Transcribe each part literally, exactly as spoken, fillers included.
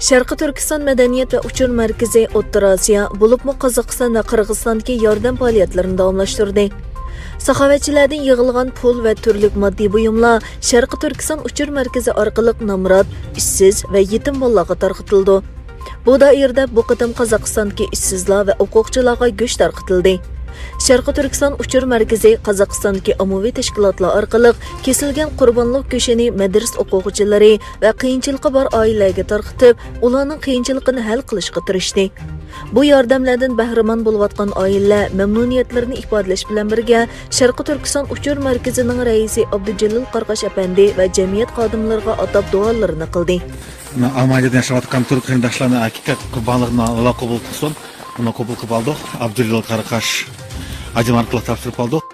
شەرقىي تۈركىستان مەدەنىيەت ۋە ئۇچۇر مەركىزى ئوتتۇرا ئاسىيا، بولۇپمۇ قازاقىستان ۋە قىرغىزىستاندىكى ياردەم پائالىيەتلىرىنى داۋاملاشتۇردى. ساخاۋەتچىلەردىن يىغىلغان پۇل ۋە تۈرلۈك ماددىي بۇيۇملار شەرقىي تۈركىستان ئۇچۇر مەركىزى ئارقىلىق نامرات، ئىشسىز ۋە يېتىم بالىلارغا تارقىتىلىدۇ. بۇ دائىرىدە بۇ قېتىم قازاقىستاندىكى ئىشسىزلار ۋە ئوقۇغۇچىلارغا گۆش تارقىتىلدى. شەرقىي تۈركىستان ئۇچۇر مەركىزى قازاقىستاندىكى ئاممىۋى تەشكىلاتلار ئارقىلىق كېسىلگەن قۇربانلىق گۆشىنى مەدرىسە ئوقۇغۇچىلىرى ۋە قىيىنچىلىقى بار ئائىلىلەرگە تارقىتىپ، ئۇلارنىڭ قىيىنچىلىقىنى ھەل قىلىشقا تىرىشتى. بۇ ياردەملەردىن بەھرىمەن بولۇۋاتقان ئائىلىلەر مەمنۇنىيەتلىرىنى ئىپادىلەش بىلەن بىرگە، شەرقىي تۈركىستان ئۇچۇر مەركىزىنىڭ رەئىسى ئابدۇجېلىل قاراقاش ئەپەندى ۋە جەمئىيەت خادىملىرىغا ئاتاپ دۇئالىرىنى قىلدى. مانا، ئالمانىيەدە ياشاۋاتقان تۈرك قېرىنداشلارنى ھەقىقەت قۇربانلىقىنى ئاللا قوبۇل قىلسۇن. ئۇنى قوبۇل قىلىپ ئالدۇق. ئابدۇجېلىل قاراقاش ھاجىم ئارقىلىق تاپشۇرۇپ ئالدۇق.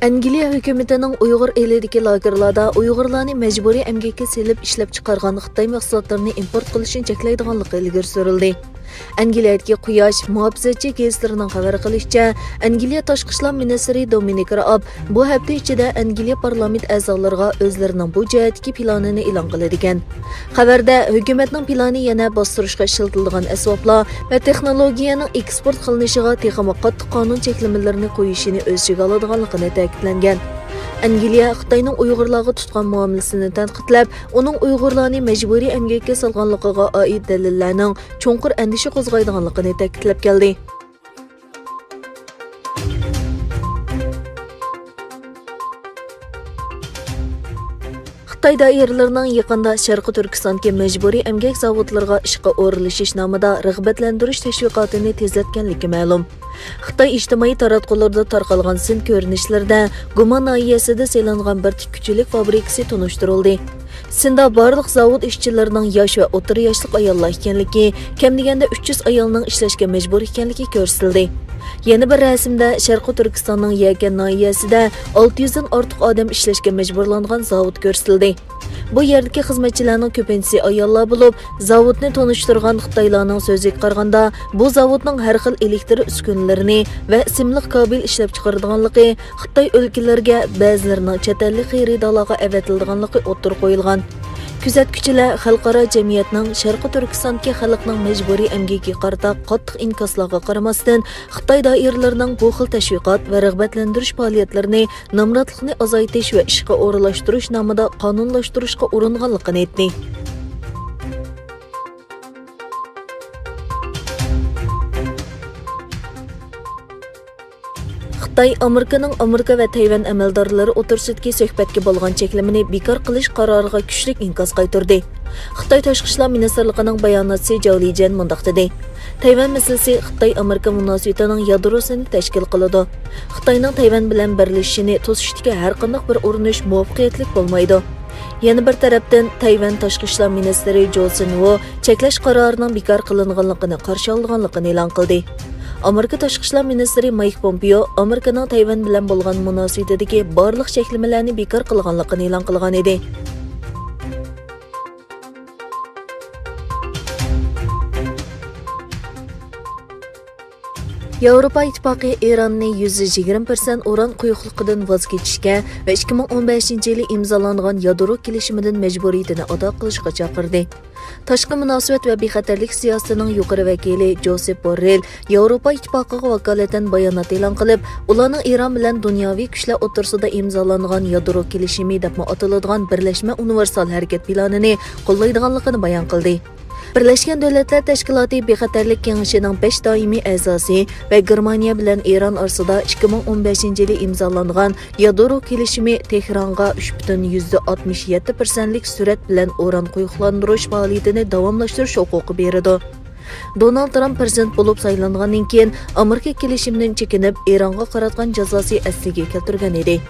ئەنگلىيە ھۆكۈمىتىنىڭ ئۇيغۇر ئېلىدىكى لاگېرلاردا ئۇيغۇرلارنى مەجبۇرىي ئەمگەككە سېلىپ ئىشلەپ چىقارغان خىتاي مەھسۇلاتلىرىنى ئىمپورت قىلىشنى چەكلەيدىغانلىقى ئىلگىرى سۈرۈلدى. ئەنگلىيەدىكى قۇياش، مۇھاپىزەتچى گېزىتلىرىنىڭ خەۋەر قىلىشىچە، ئەنگلىيە تاشقى ئىشلار مىنىستىرى دومىنىك رائاب بۇ ھەپتە ئىچىدە ئەنگلىيە پارلامېنت ئەزالىرىغا ئۆزلىرىنىڭ بۇ جەھەتتىكى پىلانىنى ئېلان قىلىدىكەن. خەۋەردە، ھۆكۈمەتنىڭ پىلانى يەنە باستۇرۇشقا ئىشلىتىلىدىغان ئەسۋابلار ۋە تېخنولوگىيەنىڭ ئېكسپورت قىلىنىشىغا تېخىمۇ قاتتىق قانۇن چەكلىمىلىرىنى قويۇشىنى ئۆز ئىچىگە ئالىدىغانلىقىنى تەكىتلەنگەن. ئەنگلىيە خىتاينىڭ ئۇيغۇرلارغا تۇتقان مۇئامىلىسىنى تەنقىدلەپ، ئۇنىڭ ئۇيغۇرلارنى مەجبۇرىي ئەمگەككە سالغانلىقىغا ئائىت دەلىللەرنىڭ چوڭقۇر ئەندىشە قوزغايدىغانلىقىنى تەكىتلەپ كەلدى. خىتاي دائىرىلىرىنىڭ يېقىندا شەرقىي تۈركىستاندىكى مەجبۇرىي ئەمگەك زاۋۇتلىرىغا ئىشقا ئورۇنلىشىش نامىدا رىغبەتلەندۈرۈش تەشۋىقاتىنى تېزلەتكەنلىكى مەلۇم. خىتاي ئىجتىمائىي تاراتقۇلىرىدا تارقالغان سىن كۆرۈنۈشلىرىدە گۇما ناھىيەسىدە سېلىنغان بىر تىككۈچىلىك فابرىكىسى تونۇشتۇرۇلدى. سىندا بارلىق زاۋۇت ئىشچىلىرىنىڭ ياش ۋە ئوتتۇرا ياشلىق ئاياللار ئىكەنلىكى، كەم دېگەندە ئۈچ يۈز ئايالنىڭ ئىشلەشكە مەجبۇر ئىكەنلىكى كۆرسىتىلدى. يەنە بىر رەسىمدە شەرقىي تۈركىستاننىڭ يەكەن ناھىيەسىدە ئالتە يۈزدىن ئارتۇق ئادەم ئىشلەشكە مەجبۇرلانغان زاۋۇت كۆرسىتىلدى. بۇ يەردىكى خىزمەتچىلەرنىڭ كۆپىنچىسى ئاياللار بولۇپ، زاۋۇتنى تونۇشتۇرغان خىتايلارنىڭ سۆزىگە قارىغاندا، بۇ زاۋۇتنىڭ ھەر خىل ئېلېكتر ئۈسكۈنىلىرىنى ۋە سىملىق كابېل ئىشلەپچىقىرىدىغانلىقى، خىتاي ئۆلكىلىرىگە بەزىلىرىنىڭ چەت ئەللىك خېرىدارلارغا ئەۋەتىلىدىغانلىقى ئوتتۇرىغا قويۇلغان. كۆزەتكۈچىلەر خەلقئارا جەمئىيەتنىڭ شەرقىي تۈركىستاندىكى خەلقنىڭ مەجبۇرىي ئەمگىكىگە قارىتا قاتتىق ئىنكاسلارغا قارىماستىن، خىتاي دائىرىلىرىنىڭ بۇ خىل تەشۋىقات ۋە رىغبەتلەندۈرۈش پائالىيەتلىرىنى نامراتلىقنى ئازايتىش ۋە ئىشقا ئورۇنلاشتۇرۇش نامىدا قانۇنلاشتۇرۇشقا ئۇرۇنغانلىقىنى ئېيتتى. خىتاي ئامېرىكىنىڭ ئامېرىكا ۋە تەيۋەن ئەمەلدارلىرى ئوتتۇرىسىدىكى سۆھبەتكە بولغان چەكلىمىنى بىكار قىلىش قارارىغا كۈچلۈك ئىنكاس قايتۇردى. خىتاي تاشقى ئىشلار مىنىستىرلىقىنىڭ باياناتچىسى جاۋ لىجيەن مۇنداق دېدى: تەيۋەن مەسىلىسى خىتاي ئامېرىكا مۇناسىۋىتىنىڭ يادروسىنى تەشكىل قىلىدۇ. خىتاينىڭ تەيۋەن بىلەن بىرلىشىشىنى توسۇشتىكى ھەرقانداق بىر ئۇرۇنۇش مۇۋەپپەقىيەتلىك بولمايدۇ. يەنە بىر تەرەپتىن، تەيۋەن تاشقى ئىشلار مىنىستىرى جو سىن ۋو چەكلەش قارارىنىڭ بىكار قىلىنغانلىقىنى قارشى ئالىدىغانلىقىنى ئېلان قىلدى. ئامېرىكا تاشقى ئىشلار مىنىستىرى مايك پومپېئو ئامېرىكىنىڭ تەيۋەن بىلەن بولغان مۇناسىۋىتىدىكى بارلىق چەكلىمىلەرنى بىكار قىلغانلىقىنى ئېلان قىلغان ئىدى. ياۋروپا ئىتتىپاقى ئىراننى يۈزدە يىگىرمە پىرسەنت ئۇران قويۇقلۇقىدىن ۋاز كېچىشكە ۋە ئىككى مىڭ ئون بەشىنچى يىلى ئىمزالانغان يادرو كېلىشىمىدىن مەجبۇرىيىتىنى ئادا قىلىشقا چاقىردى. تاشقى مۇناسىۋەت ۋە بىخەتەرلىك سىياسىتىنىڭ يۇقىرى ۋەكىلى جوسېپ بوررېل ياۋروپا ئىتتىپاقىغا ۋاكالىتەن بايانات ئېلان قىلىپ، ئۇلارنىڭ ئىران بىلەن دۇنياۋى كۈچلەر ئوتتۇرىسىدا ئىمزالانغان يادرو كېلىشىمى دەپمۇ ئاتىلىدىغان بىرلەشمە ئۇنىۋېرسال ھەرىكەت پىلانىنى قوللايدىغانلىقىنى بايان قىلدى. بىرلەشكەن دۆلەتلەر تەشكىلاتى بىخەتەرلىك كېڭىشىنىڭ بەش دائىمىي ئەزاسى ۋە گېرمانىيە بىلەن ئىران ئارىسىدا ئىككى مىڭ ئون بەشىنچى يىلى ئىمزالانغان يادرو كېلىشىمى تېھرانغا ئۈچ پۈتۈن يۈزدە ئاتمىش يەتتە پىرسەنتلىك سۈرئەت بىلەن ئۇران قويۇقلاندۇرۇش پائالىيىتىنى داۋاملاشتۇرۇش ھوقۇقى بېرىدۇ. دونالد ترامپ پىرېزىدېنت بولۇپ سايلانغاندىن كېيىن، ئامېرىكا كېلىشىمدىن چېكىنىپ، ئىرانغا قاراتقان جازاسى ئەسلىگە كەلتۈرگەن ئىدى.